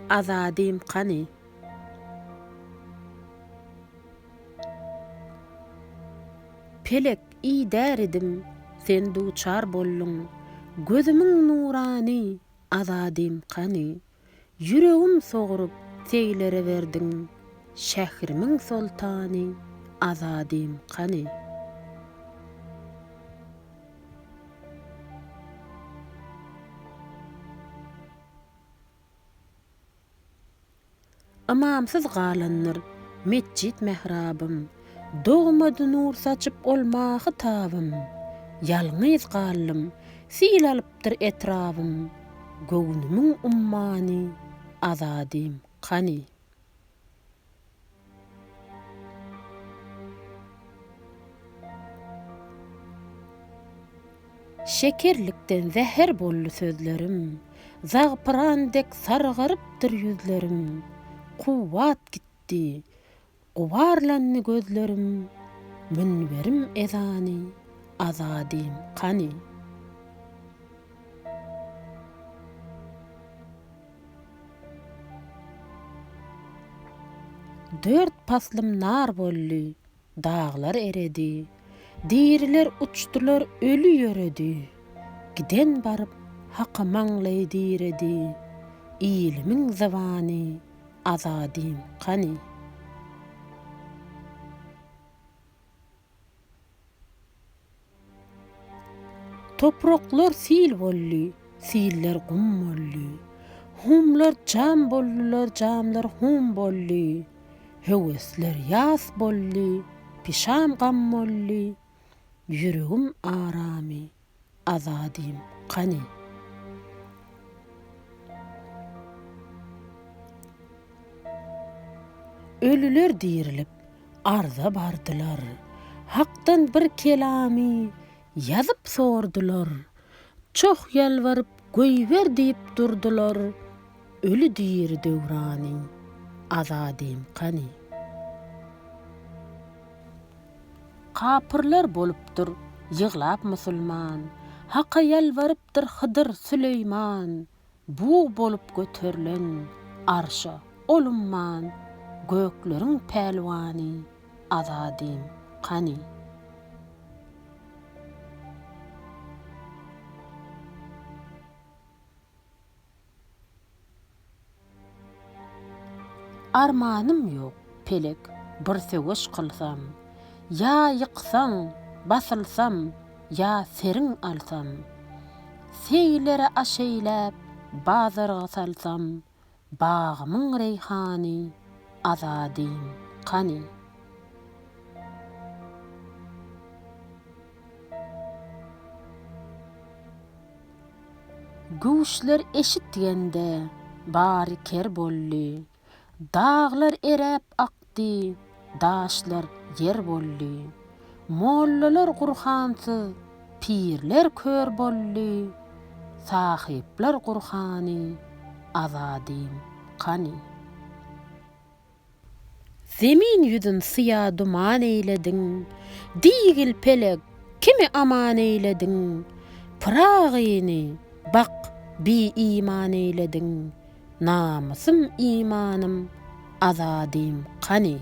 Azadym kany? Pelek idär idim, sen duçar bolduň, Gözümiň nurany, Azadym kany? Ýüregim sogrup, seglere berdiň, Şährimiň soltany, Azadym kany? Ymamsyz galandyr metjit mährabym, Dogmady nur saçyp ol mahy-tabym. Ýalňyz galdym, sil alypdyr etrabym, Göwnümiň ummany, Azadym kany? Şekerlikden zäher boldy sözlerim, Zagpyran dek sargarypdyr ýüzlerim, Kuwwat gitdi, gubarlandy gözlerim, Münberim ezany, Azadym kany? Dört paslym nar boldy, daglar eredi, Diriler uçdular, öli ýöredi. Giden baryp, Haka maňlaý diredi, Ilimiň zybany, Azadym kany? Topraklar sil boldy, siller gum boldy. Humlar jam boldular, jamlar hum boldy. Höwesler ýas boldy, pişam gam boldy. Ýüregim aramy, Azadym kany? Ölüler dirilip, arza bardylar. Hakdan bir kelamy ýazyp sordular. Çoh ýalbaryp goýber diýip durdular. Öli-diri döwrany, Azadym kany? Kapyrlar bolupdyr ýyglap musulman, Haka ýalbarypdyr Hydyr, Süleýman. Bug bolup göterlen arşa ol umman, Gökleriň pälwany Azadym kany? Armanym ýok, pelek, bir söweş kylsam, Ýa ýyksaň, basylsam, ýa seriň alsam. Seglere aş eýläp, bazarga salsam, Bagymyň reýhany, Azadym kany? Güwşler eşitgende bary ker boldy, Daglar eräp akdy, daşlar ýer boldy. Mollalar Gurhansyz, pirler kör boldy, Sahyplar Gurhany, Azadym kany? Zemin ýüzün syýa duman eýlediň, Diýgil pelek, kimi aman eýlediň? Pyragyny, bak, bi-iman eýlediň, Namysym, imanym, azadym kany?